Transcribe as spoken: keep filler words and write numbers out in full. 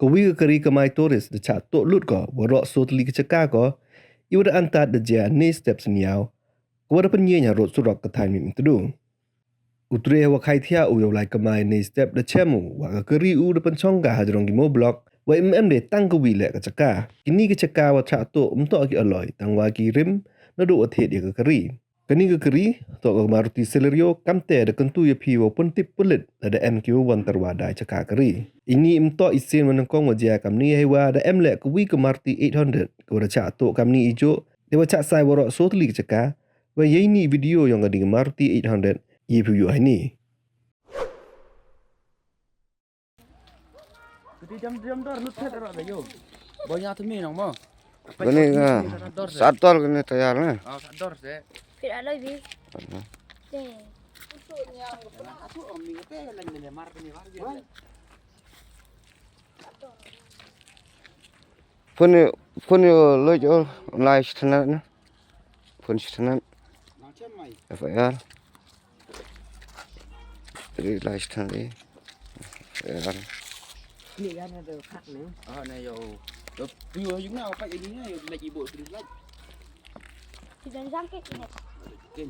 Ka wi ka kari kamai tourist da chah toh lut ko waroh soo tylli ka chaka ko, i wa da antad da jia nei step synñiaw, ka wa da pynyieñ ha rud surok ka thaiñ Mihmyntdu. U tre wa khai thiah u yow lai kamai nei step da chem u wa ka kari u da pynchong ka hajrong ki mo block, wa im em de tang ka wi leh ka chaka. Kini ka chaka wa chah toh ym toh ki aloi, tang wa ki rim, naduh wa thied ya ka kari. Kani ka kari, toh ka Maruti Celerio, kamte da kyntu ya phi wa pyntip pulit lada em ki wa wan tyrwa dai chaka kari. Ini ym toh i sien wa nyngkong wa jia kamni, hei wa da em leh ka wi ka Maruti eight hundred, ka wa da chah toh kamni i jooh, de wa chah sai waroh soo tylli ka chaka, wa ya ini video yong kani ka Maruti eight hundred, ye phi u yoh heini. Kani ka sat dor kani tayar na. Phi da loi bi. Te. Phone, phone yo loi jo, lai shi thanat na. Phone shi thanat. F I R. Ri lai shi thanat ri. F I R. Ni kan ada khak ni. Ah, ni yo. Yo, yo, yung na, pa yung na, yo, lagi bo, lagi. Ti dan jangkit ni. Kin.